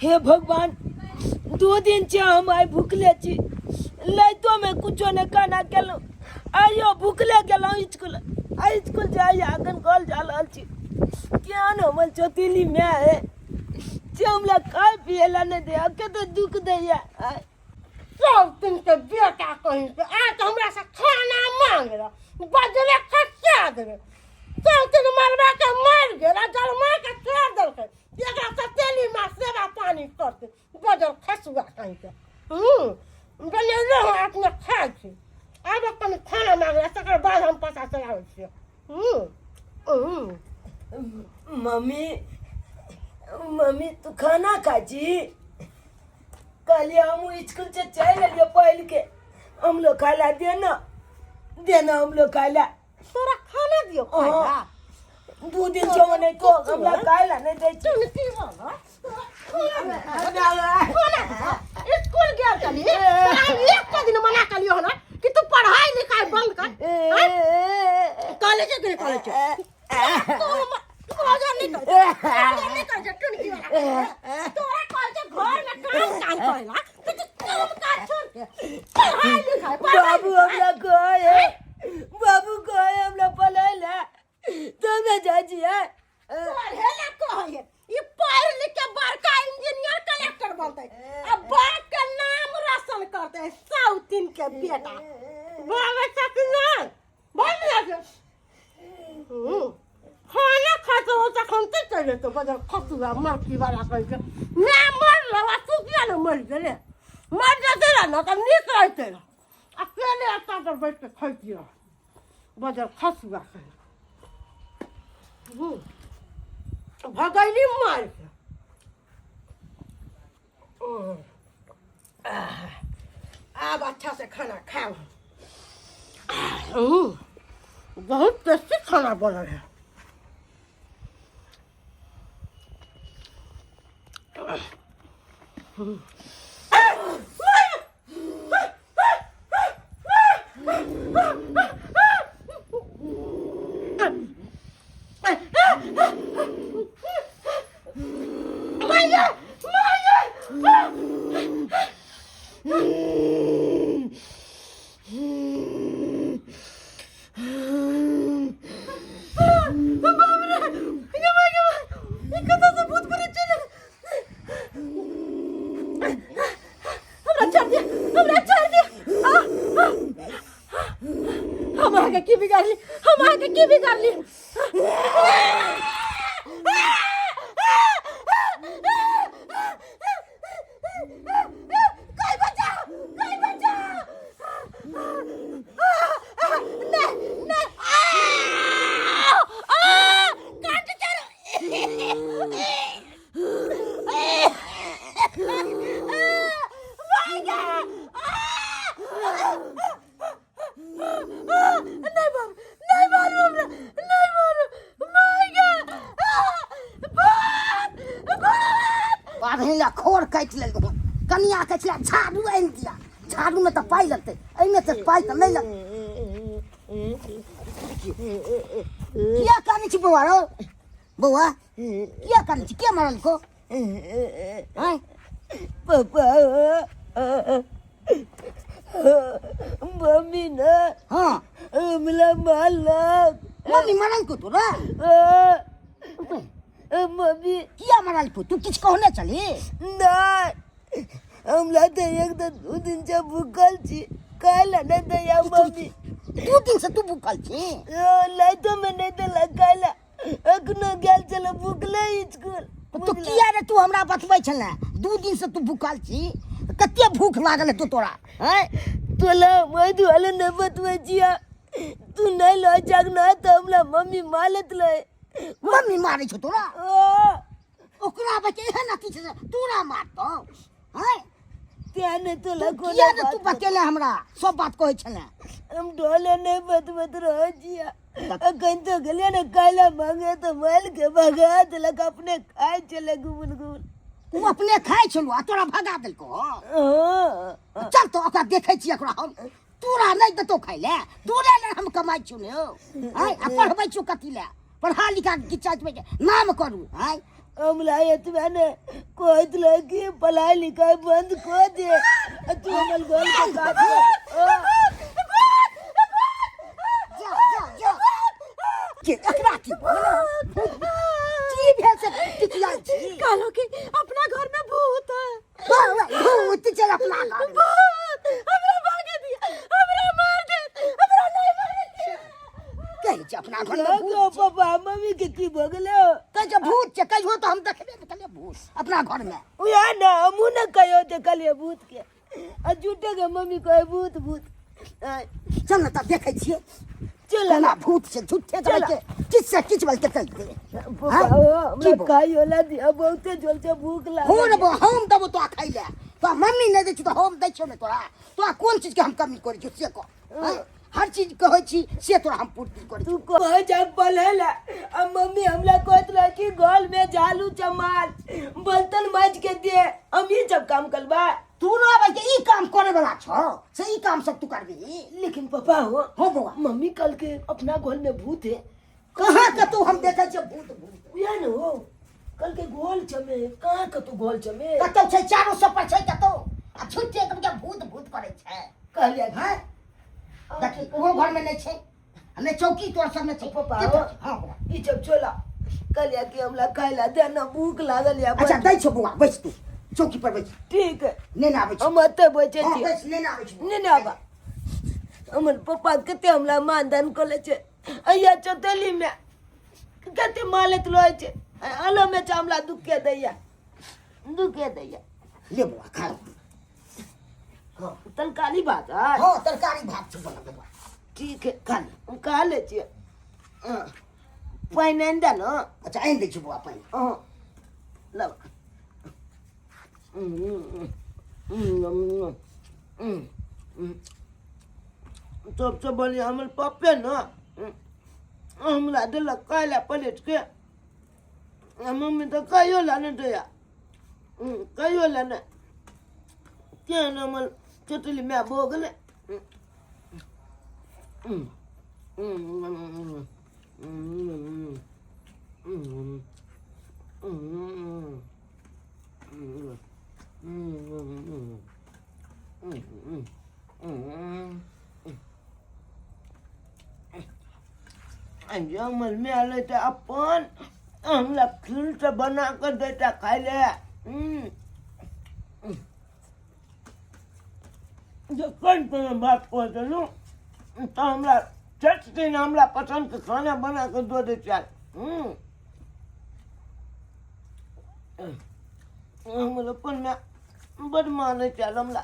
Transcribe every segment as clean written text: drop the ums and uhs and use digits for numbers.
हे भगवान, 2 दिन छै हम आइ भुखले छी। लाइतोमे कुछो नहि खाना केलहुँ, आइयो भुखले गेलहुँ इसकुल। आ इसकुल जाइए अखन घर जा रहल छी। केहन हमर चौतीली माय है जे हमरा खाय पिए ला नहि दैया, कते दुख दैया आइ। सब दिन के बेटा कहीं के आज हमरा से खाना मांग रहा, बजले खसा देबे। सब दिन मरबा के मर गेल आ जलमा के छोड़ देलकै। एकरा सतेली माँ सेवा पानी करते, बजल खसुआ कहीं के। बनेले हो, अपने खाइ छी। आब अपन खाना मांग रहा, तकर बाद हम पता चलाबै छियै। हम्म हम्म मम्मी, मम्मी, तू खाना खाइ छी? कहलियै हम स्कूल से चलि एलियै पढ़ि के, हम लोग खाय ला दे ना, दे ना हम लोग खाय ला। तोरा खाना दियो खाइ ला? हाँ। 2 दिन से नहीं तो हमरा खाय ला नहीं दै छी। सुन की बोलो, स्कूल गेल चली, तोरा हम एक दिन मना कलियो ना कि तू पढ़ाई लिखाई बंद कर। कॉलेज के कॉलेज तू तू रोजा नहीं कर, रोजा नहीं कर। टुनकी वाला तोरा कॉलेज घर में काम काम करेला तो तू काम काज छोड़ के पढ़ाई लिखाई, पढ़ाई बाबू हमरा कहे, बाबू कहे हमरा पढ़ाई ला तब ना जाइ छियै। पढ़े ला कहे, ई पढ़ लिख के बड़का इंजीनियर कलेक्टर बनते आ बाप के नाम रोशन करते। साउथिन के बेटा बाबा तक नहीं बन जाते। खाना खाते हो तखन ते चले तो बदल खसुआ मरकी वाला कह के मैं मर लवा, तू किया ना मर गेले? मर जाते रह ना तऽ नीक रहते रह। अकेले एतऽ पर बैठ के खैती रह, बदल खसुआ कह भगैली मार के। आब अच्छा से खाना खाओ। बहुत टेस्टी खाना बनल है। हमरा छोड़ दिया, हमरा छोड़ दिया। आ, आ, हम अहाँके की बिगाड़ली? हम अहाँके की बिगाड़ली? कोई बचाओ, कोई बचाओ! नहीं नहीं, आ, आ, काट चलो। नहीं मारू, नहीं मारू हमरा, नहीं मारू। मार अभी ला खोर काटि लेलहुँ। कनिया कहै छलै झाड़ू आनि दिया, झाड़ूमे तऽ पाइ लगतै, एहिमे तऽ पाइ तऽ नहि लगतै। किया कानै छी बौआ? रौ बौआ, किया कानै छी? के मारल को आँय? पप्पा, मम्मी ना हमरा मारलक। मम्मी मारल को तोरा? मम्मी। किया मारल को? तू किछु कहने चली? नहि, हमरा तऽ एक तऽ 2 दिन से भूखल छी, खाय ला नहि दैया मम्मी। 2 दिन से तू भूखल छी? लाइटो में नहि देलक खाय ला, अखनो गेल छल भूखले स्कूल। तऽ तू किया रे तू हमरा बतबै छले 2 दिन से तू भूखल छी? कते भूख लागल हेतौ तोरा, आँय? तोला ओहि दुआरे नहि बतबै छियै, तू नहि लऽ जाग न तऽ हमरा मम्मी मारैत रहे। मम्मी मारै छौ तोरा? ओ। ओकरा बच्चे एहन अथी छै से तोरा मारतौ, आँय? तें नहि तोला तू कोनो किया ने तू बात। बतेले हमरा सब बात कहै छले? हम ढोले नहि बतबैत रहै छियै। अखन तऽ गेलियै ने काल्हि मांगे तऽ मारि के भगा देलक, अपने खाइ छलै गुबुल गुबुल। ओ अपने खाइ छलौ आ तोरा भगा देलको? हँ। चल तो ओकरा देखै छियै ओकरा हम। तोरा नहि देतौ खाइ ले? तोरे ले हम कमाइ छियौ ने यौ, आँय? आ पढ़बै छियौ कथी ले? पढ़ा लिखा के किछु नाम करू, आँय? हमरा एतबे ने कहैत रहे कि पढ़ाई लिखाई बंद कऽ दे आ तू हमर घर के काज कर। ओ, जा जा जा के एकरा की भऽ गेलै? की भेल से टिकियाइ छी कहलो कि अपना घर में भूत है भूत छै अपना घर में। भूत हमरा भागे दिया हमरा मार दे हमरा नहीं मारे दिया कहै छै अपना घर में भूत गो पापा मम्मी के की भऽ गेलै कहै छै भूत छै कहियो तऽ हम देखबे नहि केलियै भूत अपना घर में उएह ने हमहूँ ने कहियो देखलियै भूत के आ झूठे के मम्मी कहे भूत भूत आय, चल ने तब देखै छियै चल केना भूत छै झूठे चल। कहै छै किछु से किछु बोलके कहि दे पापा हाँ? ओ, हमरा की बोल? खाइ वाला दिया बहुते जोर से भूख लागल हो ने बो हम देबो तोरा खाइ लए तोरा मम्मी नहि दै छौ तऽ हम दै छियौ ने तोरा तोरा कोन चीजके हम कमी करै छियौ से कह आँय? हर चीज कहै छी से तोरा हम पूर्ति करै तू कहे जा पढ़े ला आ मम्मी हमरा कहत रहे कि घर में झालू चमार बर्तन माज के दे हम ई सब काम करबा तू ना आबै के ई काम करे वाला छौ से ई काम सब तू करबी लेकिन पापा हो हो बौआ मम्मी कल के अपना घर में भूत है कहाँ के तू हम देखै छियै भूत भूत उया न हो कल के गोल चमे कहाँ के तू गोल चमे कतौ छै चारो सब पर छै कतौ आ छुट्टे के भूत भूत करै छै कहलियै हैं देखी ओहो घर में नहीं छै हमने चौकी तोर सब में छै पापा के हो। हाँ बौआ ई सब छोला कहलियै कि हमरा खाय ला दे ना भूख लागल या अच्छा दै छौ बौआ बैस तू चौकी पर बैस ठीक है नहि ने आबै छौ हम एतऽ बैठे हाँ छी बैस नहि ने आबै छौ नहि ने आबा हमर पप्पा कते हमरा मानदान कऽ लै छै अइया चौतेली में कते मालत रहै छै आलो में छै हमरा दुखे दैया दुखे दैया ले बौआ खा ले हाँ तरकारी भात है हाँ तरकारी भात छौ बनल बौआ ठीक है खा ले हम खा लै छियै हाँ। पानि आनि दे ने अच्छा आनि दै छौ बौआ पानि हाँ लब सबसँ बढ़िआँ हमर पप्पे ने हमरा देलक खाय लए पलटि के आ मम्मी तऽ कहियो लए नहि दैया कहियो लए नहि केहन हमर चटली माय भऽ गेलै हमर माय लेतै अपन हमरा खीरसँ बना कऽ देतै खाय लए जखन कोनो बात कऽ देलहुँ तऽ हमरा चट दिन हमरा पसन्दके खाना बना कऽ दऽ दै छथि हमर अपन माय बड्ड मानै छल हमरा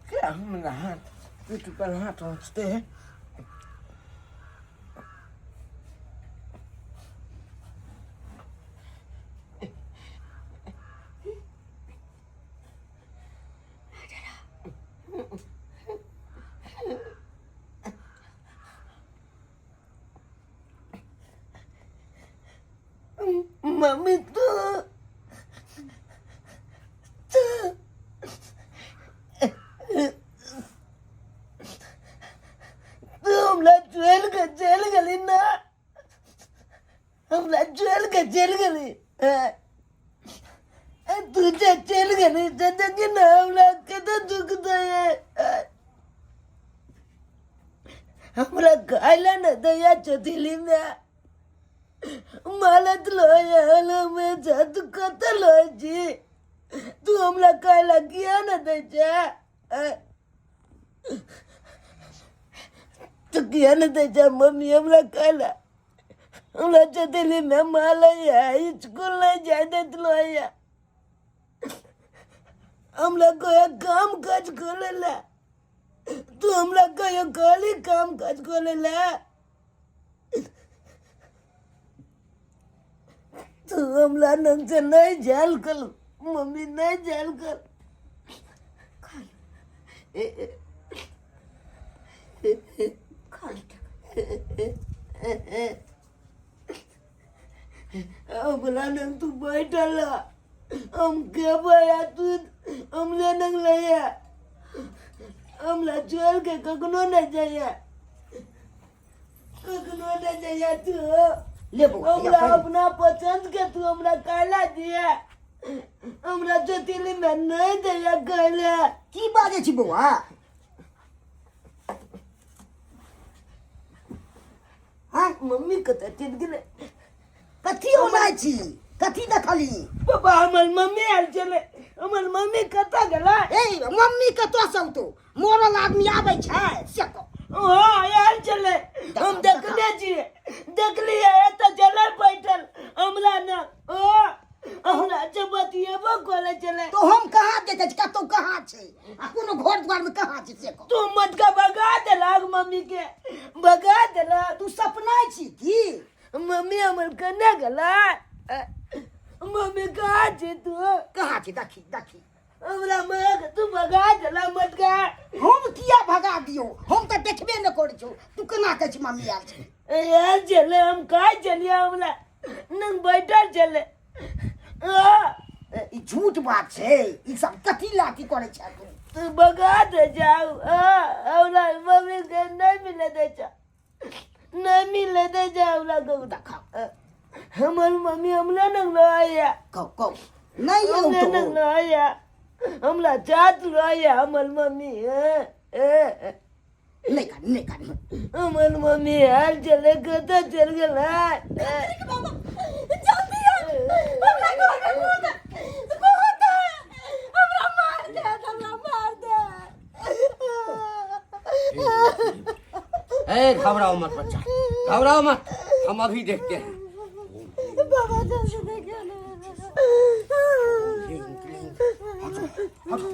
क्या हमरा हाथ पीठ पर हाथ पहुँचते हैं मम्मी तू तू तू हमरा जेल के जेल गेली ना हमरा जेल के जेल गेली तू जे चलि गेली से देखी ने हमरा कते दुख दैया हमरा खाय लए ने दैया चौथिलीमे मालत लोय मे तू कतऽ लोय छी तू हमरा खाय लए किया ने दै छै तू किया ने दै छै मम्मी हमरा खाय लए हमरा चौथिली मे मालैया स्कूल नहि जाय दैत लोया हमरा कोई काम काज करे ला तू हमरा कहियो कहली काम काज करे ला तू हमरा नंग से नहीं जायल कर मम्मी नहीं जायल कर खा ले हमरा नंग तू बैठल रह। हम खेबै आ तू हमरे नंग लैया हमरा छोड़ के कखनो नहि जाइया कखनो नहि जाइया तू ले बौआ हमरा अपना पसंद के तू हमरा काला दिया हमरा जोतिली में नहीं दैया कहले की बाजै छी बौआ हाँ मम्मी कतऽ चलि गेलै कथी होनाइ छी कथी देखली पापा हमर मम्मी आयल छलै हमर मम्मी कतऽ गेलै ए मम्मी कतऽ से औतौ मरल आदमी आबै छै से कह हाँ आयल छलै हम देखने छियै देखलियै एतऽ छलै बैठल हमरा ने ओ हमरा से बतियेबो करै छलै तो हम कहाँ देखै छी कतौ कहाँ छै आ कोनो घर द्वार में कहाँ छै से कह तू मटका भगा देलक मम्मी के भगा देलक तू सपना छी की मम्मी हमर कने गेलै मम्मी कहाँ छै तू कहाँ छै देखी देखी हमरा माँ के तू भगा देला मटका हम किया भगा दियौ हम तऽ देखबे नहि करै छौ तू केना कहै छी मम्मी आयल छै यार चले हम कहाँ चलिए हमरा नंग बैठल चले आ, ई झूठ बात छै ई सब कथी लाठी करै छै तू तू भगा दे जाओ आ, हमरा मम्मी के नहीं मिले दे जा नहीं मिले दे जा हमरा को देखा हमर मम्मी हमरा नंग आया कहू कहू नहि हमरा औतौ नंग आया हमरा चात आया हमर मम्मी ए, ए, नहि कान नहि कान हमर मम्मी आयल चले कतऽ चल गेलै बाबा जल्दी आ हमरा घर में भूत है भूत है हमरा मार दे हमरा मार दे ए घबराओ मत बच्चा घबराओ मत हम अभी देखते हैं बाबा जल्दी देखियो ना क्लीन क्लीन हटो हटो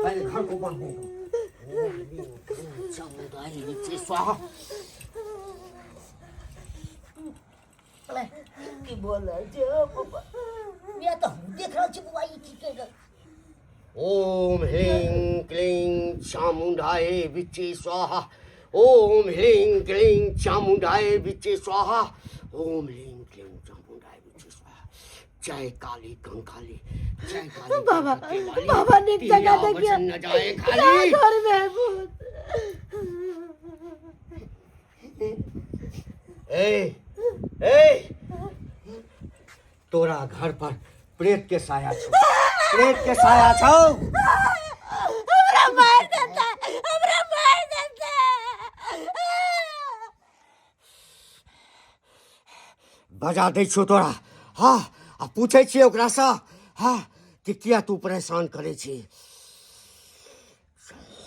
पहले घर को बंद करो समुदाय नीचे स्वाहा की बोलल छै ओ पापा बिया तऽ हम देख रहल छी बौआ ई की कहि रहल ओम ह्रीं क्लीं चामुण्डाय विच्चे स्वाहा ओम ह्रीं क्लीं चामुण्डाय विच्चे स्वाहा ओम ह्रीं क्लीं चामुण्डाय विच्चे स्वाहा जय काली कंकाली जय काली बाबा कलकत्ते वाली, बाबा निक जगह तेरा देखियो वचन न जाए ना खाली घर में है भूत ए ए तोरा घर पर प्रेत के साया छौ प्रेत के साया छौ हमरा मार देता हमरा मार देता बजा दै छियौ तोरा हँ आ पूछै छियै ओकरासँ हँ कि किया तू परेशान करै छी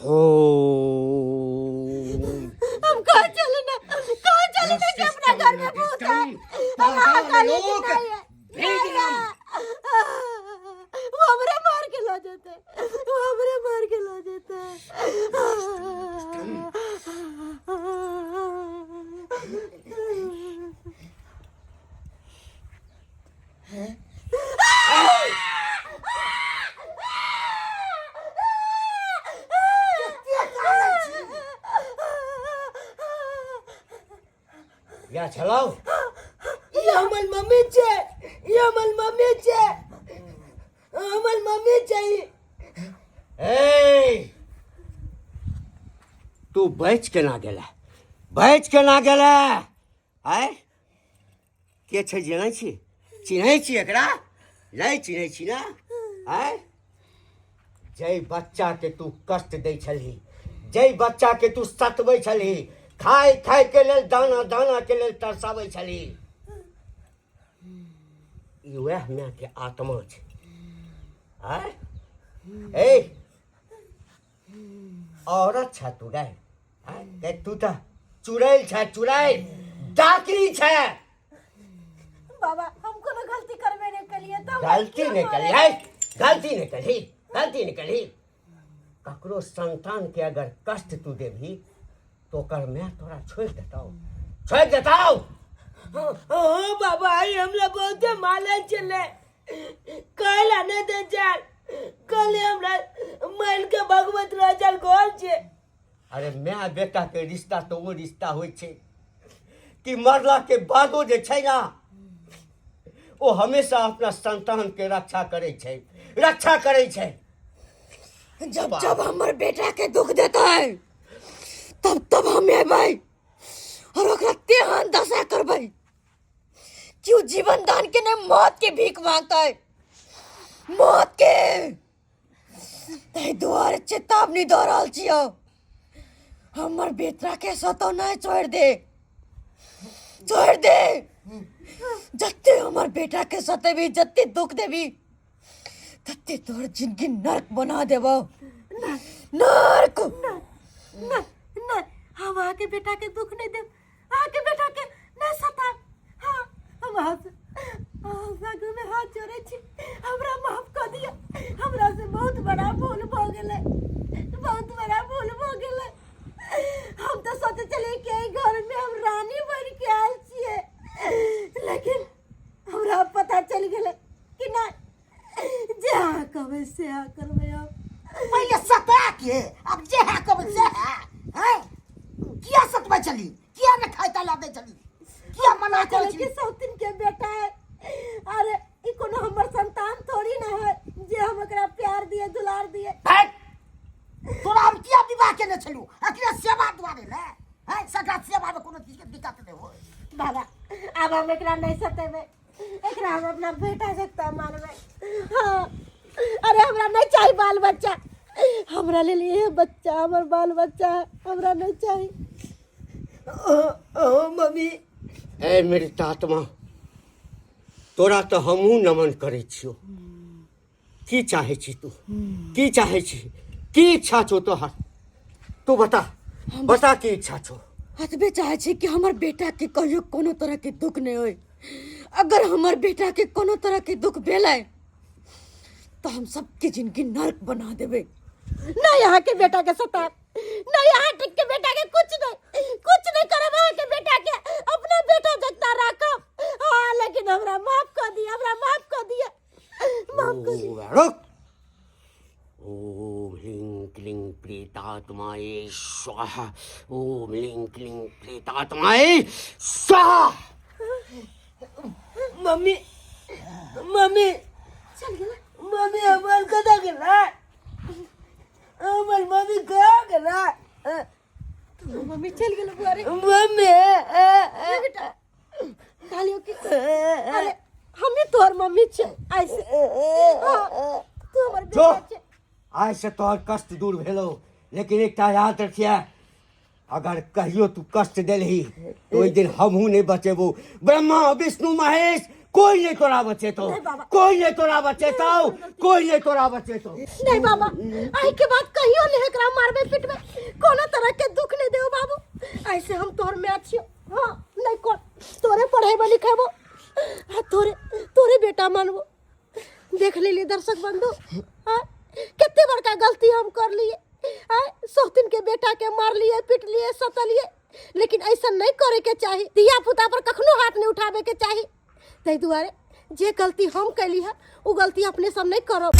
हो हम कहाँ चले ना कहाँ चले ना कि अपना घर में भूत है हम वहाँ काली की नहीं है नहीं है। वो हमरे मार के ला देते वो हमरे मार के ला देते या छलौ ई हमर मम्मी छै ई हमर मम्मी छै हमर मम्मी छै ई। ए तू बच केना गेला बच केना गेला आय के छै जनै छी चिन्है छी एकरा नहि चिन्है छी ने आँय जाहि बच्चाके तू कष्ट दै छलही जाहि बच्चाके तू सतबै छलही खाय खायके लेल दाना दानाके लेल तरसाबै छलही ई वएह मायके आत्मा छै आँय ए औरत छ तू गै आँय गै तू तऽ चुड़ैल छ चुड़ैल डाकरी छ बाबा हम कोनो गलती करबे नहीं कलिए तो गलती नहीं करी है गलती नहीं करी गलती नहीं करी ककरो संतान के अगर कष्ट तू देबही तो ओकर माय तोरा छोड़ि देतौ छोड़ि देतौ हाँ बाबा आई हमरा बहुते माले छलै काल्हि आने दे जाल कल हमरा मारि के भगवत रह जाल घर छै अरे माय बेटा के रिश्ता तो वो रिश्ता होइ छै कि मरला के बादो जे छै ना ओ हमेशा अपना संतानके रक्षा करै छै, रक्षा करै छै। जब जब हमर बेटा के दुख देतै तब तब हम एबै और ओकरा तेहन दशा करबै कि ओ जीवन दान के नहीं मौत के भीख मांगतै, मौत के। ताहि दुआरे चेतावनी दऽ रहल छियौ, हमर बेटा के सतो नहीं छोड़ दे, छोड़ दे। जते हमर बेटा के सतेबी, जते दुख देबी, तते तोहर जिंदगी नर्क बना देबो, नर्क। नहीं नहीं, हम अहाँके बेटा के दुख नहीं देब, अहाँके बेटा के नहीं सताब। हाँ, हम अहाँ से आगू में हाथ जोड़े छी, हमरा माफ कऽ दिअ। हमरा से बहुत बड़ा भूल भऽ गेलै, बहुत बड़ा भूल भऽ गेलै। हम तऽ सोचै छलियै कि एहि घर में हम रानी बनि के आयल छियै, लेकिन हमरा पता चलि गेलै कि नहि, जे अहाँ कहबै से अहाँ करबै। हम पहिले सता के अब जे है कहबै से है। हैं, किया सतबै छली? किया ने खाइ ताला दै छली? किया मना करै कहै कि छली? सौतिन के बेटा है। अरे ई कोनो हमर संतान थोड़ी ना है जे हम एकरा प्यार दिए, दुलार दिए। भाग, तोरा हम किया विवाह केने छलू? एकरे सेवा दुआरे ने। हैं, सगरा सेवा में कोनो चीज के दिक्कत नहि होय। बाबा, आब हम एकरा नहीं सतेबै, एकरा हम अपना बेटा सकता मानबै। हाँ, अरे हमरा नहीं चाही बाल बच्चा, हमरा लेल ये बच्चा हमर बाल बच्चा है, हमरा नहीं चाही। ओ मम्मी। ए मृत आत्मा, तोरा तऽ हमहूँ नमन करै छियौ। की चाहै छी तू? की चाहै छी? की इच्छा छौ तोहर? तू बता, बता की इच्छा छौ? एतबे चाहै छी कि हमर बेटा के कहियो कोनो तरह के दुख नहीं होय। अगर हमर बेटा के कोनो तरह के दुख भेलै तो हम सबके जिंदगी नर्क बना देबै। नहीं यहाँ के बेटा के सताब, नहीं यहाँ के बेटा के कुछ नहीं, कुछ नहीं करब। अहाँ के बेटा के अपना बेटा जगता राखब। हाँ, लेकिन हमरा माफ कर दिया, हमरा माफ कर दिया, माफ कर दिया। रुक। ओम ह्रीं क्लीं प्रेतात्माए स्वाहा। ओम ह्रीं क्लीं प्रेतात्माए स्वाहा। मम्मी, मम्मी चल गेला। मम्मी, हमर कतऽ गेला? हमर मम्मी कहाँ गेला? मम्मी चल गेल बुआ रे। मम्मी। बेटा, कहलियो कि अरे हमी तोहर मम्मी छे, ऐसे हाँ, तू हमर जो बेटा छे। आइ से तोहर कष्ट दूर भेलो, लेकिन एकटा याद रखिए, अगर कहियो तू कष्ट देलही तो ओहि दिन हमहूँ नहीं बचेबो। ब्रह्मा विष्णु महेश कोई नहीं तोरा बचेतो, नहीं बाबा। कोई नहीं तोरा बचेतो, कोई नहीं तोरा बचेतो। नहीं बाबा, आई के बाद कहियो नहीं एकरा मारबे पिटबे, कोनो तरह के दुख नहीं देबो बाबू। ऐसे हम तोहर माय छियो। हाँ, नहीं को तोरे पढ़ेबो लिखेबो, हाँ, तोरे तोरे बेटा मानबो। देख लेलिए दर्शक बंधु, हाँ, कितने बड़का गलती हम कर लिए। हाँ, सौतिन के बेटा के मार लिए, पीट लिए, सतलिए, लेकिन ऐसा नहीं करे के चाही। धिया पुता पर कखनो हाथ नहीं उठावे के चाही। ताहि दुआरे जे गलती हम कैली है वो गलती अपने सब नहीं करब।